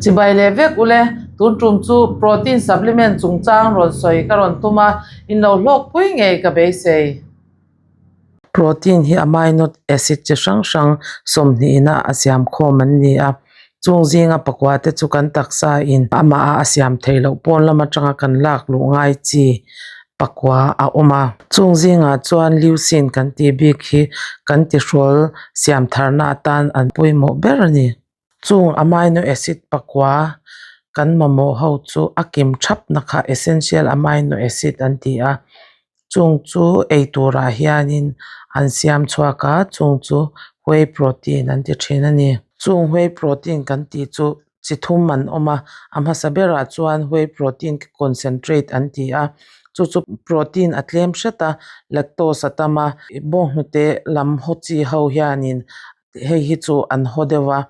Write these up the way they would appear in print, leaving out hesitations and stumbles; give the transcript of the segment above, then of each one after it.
Chibai leh vek ule, tun tum chu protein supplement chungchang rawn sawi ka rawn tum a, in lo hlawk pui ngei ka beisei. Protein hi amino acid chi hrang hrang sawmhnihna a siam khawm an ni a, chung zinga pakua te chu kan taksa in amah a a siam theih loh pawn lam atanga kan lak luh ngai chi pakua a awm a. Chung zingah chuan leucine kan tih bik hi kan tihrawl siam tharna atan an pawimawh ber a ni. Chung amino acid pakua kan mamawh ho chu a kim thap na kha essential amino acid an ti a chung chu ei turah hianin an siam chhuak a chung chu whey protein an ti thin a ni. Chung whey protein kan tih chu chi thum an awm a a hmasa berah chuan whey protein concentrate an ti a chu chu protein a tlem hret a lactose a tam a bawnghnute lam haw chi ho hianin hei hi chu an haw deuh a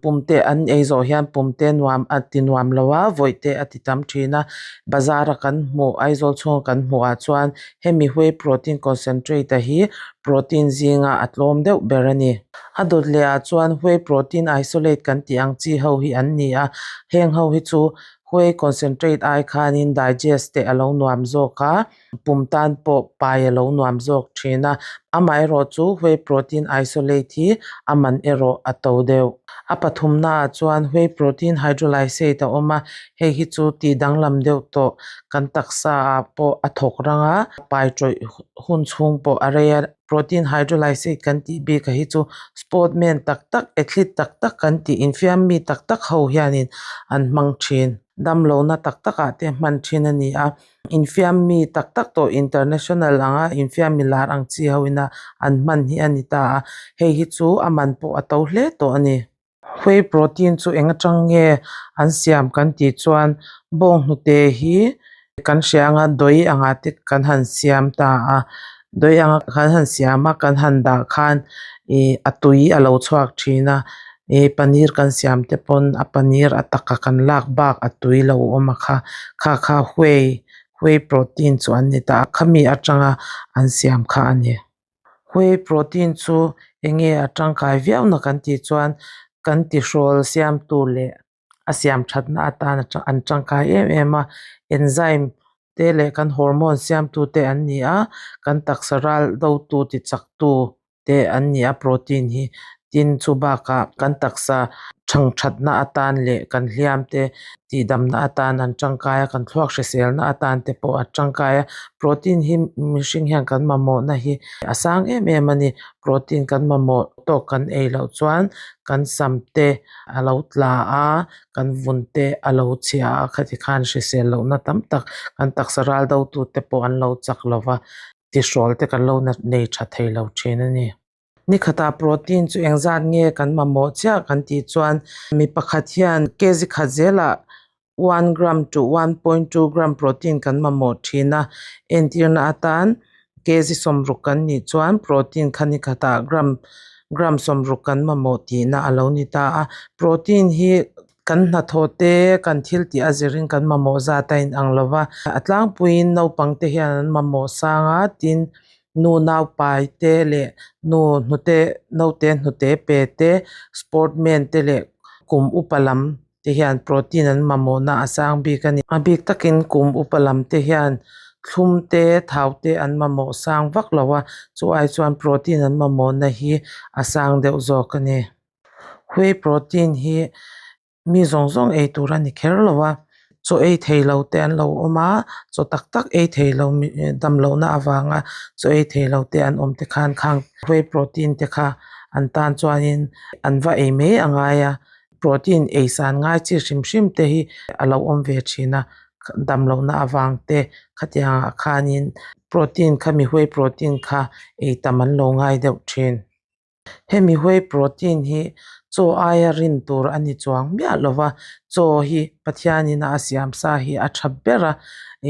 pum te an ei zawh hian pum te nuam a ti nuam lo a vawi te a ti tam thin a bazar a kan hmuh Aizawl chhunga kan hmuh ah chuan hemi whey protein concentrate a hi protein zinga a tlawm deuh ber a ni a dawt leh ah chuan whey protein isolate kan tih ang chi ho hi an ni a heng ho hi chu whey concentrate ai khanin digest te alo nuam zawk a. Pum tan pawh pai a lo nuam zawk thin a, amaherawh chu whey protein isolate hi a man erawh a to deuh. A pathumnaah chuan whey protein hydrolysate a awm a, hei hi chu tih danglam deuh tawh kan taksa ah pawh a thawk rang a, pai tawih hun chhung pawh a rei a. Protein hydrolysate kan tih bik a hi chu sportman tak tak, athlete tak tak kan tih infiam mi tak tak ho hianin an hmang thin. Damlohna tak takah te hman thin a ni a. Infiam mi tak tak tawh international anga infiam mi lar ang chi ho ina an hman hi a ni ta a hei hi chu a man pawh a to hle tawh a ni. Whey protein chu eng atang nge an siam kan tih chuan bawnghnute hi kan hria anga dawi anga te kan han siam ta a dawi anga kan han siam a kan han dah khan ih a tui a lo chhuak thin a. Ih paneer kan siam te pawn a paneer a taka kan lak bak a tui lo awm a kha kha kha whey whey protein chu an ni ta a khami atanga an siam kha a ni. Whey protein chu eng nge a tangkai viau na kan tih chuan kan tihrawl siam tur leh a siam thatna atan an tangkai em em a enzyme te leh kan hormone siam tu te an ni a kan taksa ral do tu ti chak tu te an ni a protein hi tin chu bakah kan taksa thang thatna atan leh kan hliam te tih damna atan an tangkai a kan thluak hriselna atan te pawh a tangkai a protein hi mihring hian kan mamawhna hi a sang em em a ni protein kan mamawh tawk kan ei loh chuan kan sam te a lo tla a kan vun te a lo chhia a khati khan hrisel lohna tam tak kan taksa ral do tu te pawh an lo chak lo va. Tihrawl te kan lo nei tha thei lo thin a ni. Ni khatah protein chu engzat nge kan mamawh chiah kan tih chuan mi pakhat hian kg khat zelah one gram to one point two gram protein kan mamawh thin a. Entirna atan kg sawmruk kan nih chuan protein kha ni khatah gram gram sawmruk kan mamawh tihna a lo ni ta a. Protein hi Kan hnathawh te kan thil tih a zirin kan mamawh zat a inang lo va, a tlangpuiin naupang te hian an mamawh sang a, tin nu naupai te leh nu hnute naute hnute pe te sportman te leh kum upa lam te hian protein an mamawhna a sang bik a ni. A bik takin kum upa lam te hian thlum te thau te an mamawh sang vak lo a, chu ai chuan protein an mamawhna hi a sang deuh zawk a ni. Whey protein hi mi zawng zawng ei tur a ni kher lo a, chaw ei thei lo te an lo awm a, chaw tak tak ei thei lo dam lohna avanga chaw ei thei lo te an awm te khan khang whey protein te kha an tan chuanin an va ei mai a ngai a, protein ei san ngai chi hrim hrim te hi a lo awm ve thin a, dam lohna avang te khatiang ah khanin protein kha mi whey protein kha ei tam an lo ngai deuh thin. Hemi whey protein hi chaw aia rin tur a ni chuang miah lo va, chaw hi Pathianin a siam sa hi a tha ber a,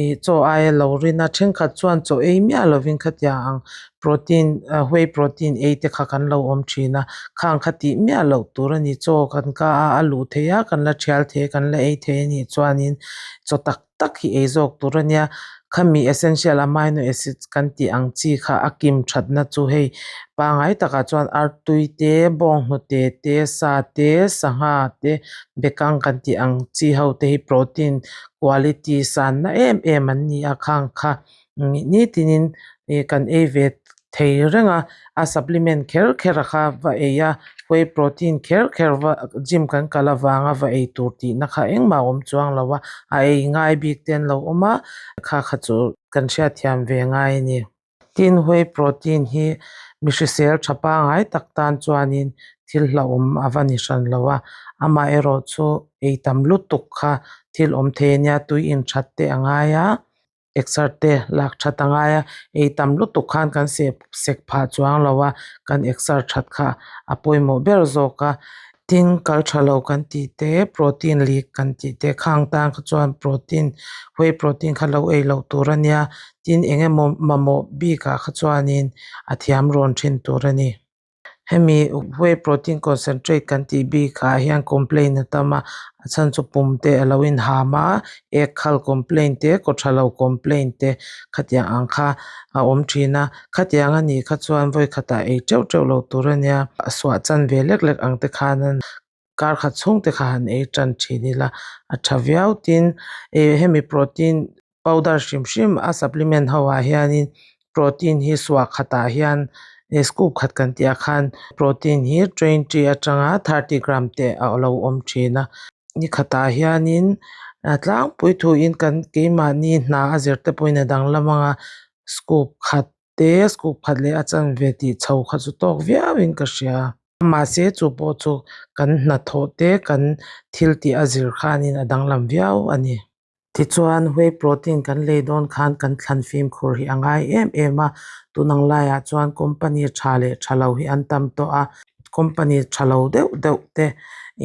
ih chaw aia lo rin a thenkhat chuan chaw ei miah lovin khatiang ang protein whey protein ei te kha kan lo awm thin a, khang kha tih miah loh tur a ni, chaw kan ka a a luh theih a kan la thial thei a kan la ei thei a nih chuanin chaw tak tak hi ei zawk tur a nia. Khami essential amino acids kan tih ang chi kha a kim thatna chu hei pangai takah chuan artui te bawnghnute te sa te sangha te bekang kan tih ang chi ho te hi protein quality sanna em em an ni a khang kha nitinin ih kan ei ve thei reng a a supplement kher kher a kha va ei a whey protein kher kher va gym kan kal avanga va ei tur tihna kha engmah a awm chuang lo a a ei ngai bik te an lo awm a kha kha chu kan hriatthiam ve ngai a ni. Tin whey protein hi mi hrisel tha pangai tak tan chuanin thil hlauhawm a va ni hran lo a amaherawh chu ei tam lutuk kha thil awm thei ania tui inthat te a ngai a. Exer te lak that a ngai a ei tam lutuk khan kan seh sek phah chuang lo a kan exer that kha a pawimawh ber zawk a tin kal tha lo kan tih te protein leak kan tih te khang tan kha chuan protein whey protein kha lo ei loh tur a nia tin eng emaw mamawh bikah kha chuanin a thiam rawn thin tur a ni. Hemi whey protein concentrate kan tih bikah hian complaint a tam a a chhan chu pum te a lo inham a ek khal complaint te kaw tha lo complaint te khatiang ang kha a awm thin a khatiang a nih kha chuan vawi khatah ei teuh teuh loh tur a nia a suah chan ve lek lek ang te khan kar khat chhung te kha han ei tan thin ila a tha viau tin ih hemi protein powder hrim hrim a supplement ho ah hianin protein hi suah khatah hian ih scoop khat kan tih ah khan protein hi twenty atanga thirty gram te a lo awm thin a ni khatah hianin a tlangpui thuin kan keimahni hna a zir te pawhin a danglam anga scoop khat te scoop khat leh a chanve tih chho kha chu tawk viauin ka hria. Mahse chu pawh chu kan hnathawh te kan thil tih a zir khanin a danglam viau a ni. Tichuan whey protein kan lei dawn khan kan thlan fimkhur hi a ngai em em a, tun ang laiah chuan company tha leh tha lo hi an tam tawh a, company tha lo deuh deuh te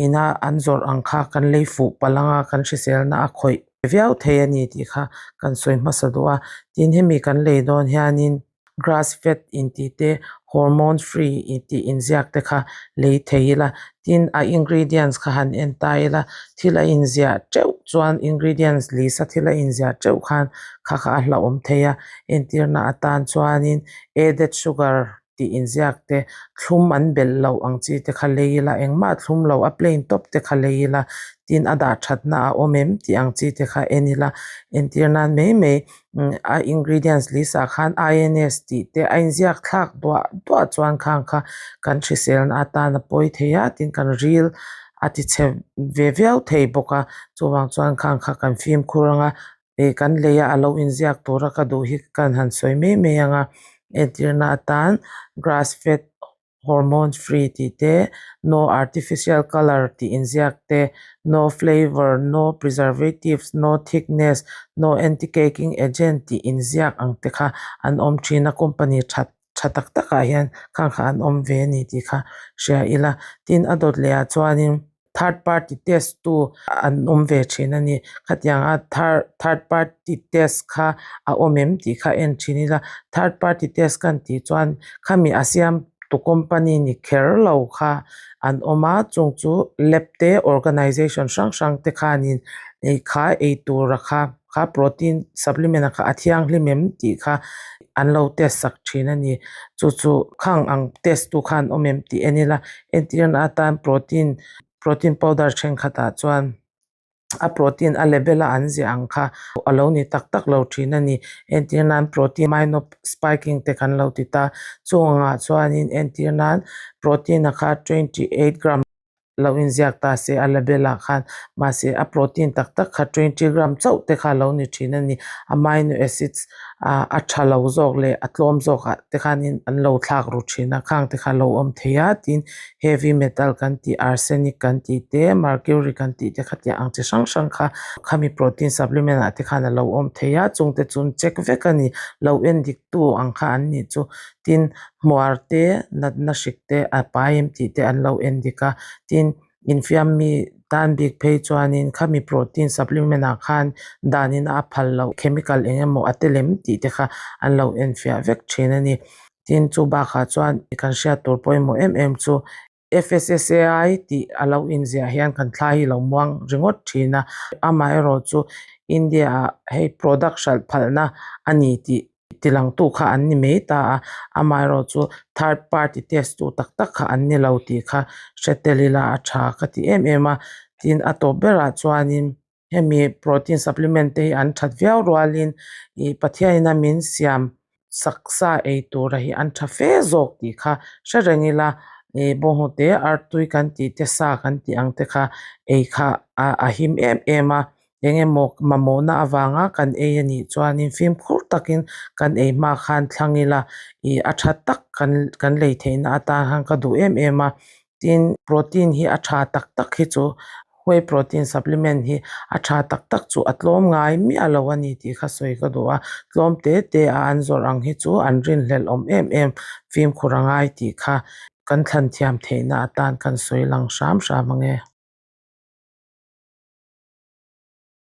ina an zawrh ang kha kan lei fuh palh anga kan hriselna a khawih viau thei a ni tih kha kan sawi hmasa duh a, tin hemi kan lei dawn hianin grass fed intih te hormone free tih inziak te kha lei thei ila tin a ingredients kha han en ta ila thil a inziah teuh chuan ingredients list a thil a inziah teuh khan kha kha a hlauhawm thei a entirna atan chuanin added sugar tih inziak te thlum an belh loh ang chi te kha lei ila engmah thlum lo a plain tawp te kha lei ila tin a dah thatna a awm em tih ang chi te kha en ila entir nan mai mai a ingredients list ah khan I_N_S tih te a inziak thlak duah duah chuan khang kha kan hriselna atan a pawi thei a tin kan ril a ti chhe ve viau thei bawk a chuvang chuan khang kha kan fimkhur anga ih kan lei a alo inziak tura ka duh hi kan han sawi mai mai anga entirna atan grass fed hormone free tih te no artificial colour tih inziak te no flavour no preservatives no thickness no anti caking agent tih inziak ang te kha an awm thin a company that tha tak tak ah hian khang kha an awm ve a ni tih kha hria ila tin a dawt leh ah chuanin third party test tu an awm ve thin a ni khatiang a third party test kha a awm em tih kha en thin ila third party test kan tih chuan khami a siam tu company ni kher lo kha an awm a chung chu lab te organization hrang hrang te khanin ei kha ei tur a kha kha protein supplement a kha a thianghlim em tih kha an lo test sak thin a ni chu chu khang ang test tu khan awm em tih en ila entirna atan protein protein powder thenkhatah chuan a protein a level a an ziah ang kha a lo ni tak tak lo thin a ni entir nan protein amino spiking te kan lo ti ta chungah chuanin entir nan protein a kha 28 gram lo inziak ta se a label ah khan mahse a protein tak tak kha 20 gram chauh te kha a lo ni thin a ni amino acids ah a tha lo zawk leh a tlawm zawk ah te khanin an lo thlak ru thin a khang te kha a lo awm thei a tin heavy metal kan tih arsenic kan tih te mercury kan tih te kha tiang ang chi hrang hrang kha khami protein supplement ah te khan a lo awm thei a chung te chu an check vek a ni lo en dik tu ang kha an nih chu tin hmuar te natna hrik te a pai em tih te an lo en dik a tin infiam mi tan bik phei chuanin khami protein supplement ah khan danin a phal loh chemical eng emaw a tel em tih te kha an lo en fiah vek thin a ni tin chu bakah chuan kan hriat tur pawimawh em em chu. FSSAI tih a lo inziah hian kan thla hi lo muang ringawt thin a, amaherawhchu India ah hei product hralh phalna a ni tih tilangtu kha an ni mai ta a, amaherawhchu third party test tu tak tak kha an ni lo tih kha hre tel ila a tha ka ti em em a, tin a tawp berah chuanin hemi protein supplement te hi an that viau rualin ih Pathianin a min siam saksa ei tura hi an tha fe zawk tih kha hre reng ila ih bawnghnute artui kan tih te sa kan tih ang te kha ei kha a him em em a eng emaw mamawhna avanga kan ei a nih chuanin fimkhur takin kan ei hma khan thlang ila ih a tha tak kan kan lei theihna atan khan ka duh em em a tin protein hi a tha tak tak hi chu whey protein supplement hi a tha tak tak chu a tlawm ngai miah lo a ni tih kha sawi ka duh a tlawm te te a an zawrh ang hi chu an rinhlelh awm em em fimkhur a ngai tih kha kan thlan thiam theihna atan kan sawi lang hram hram ang e.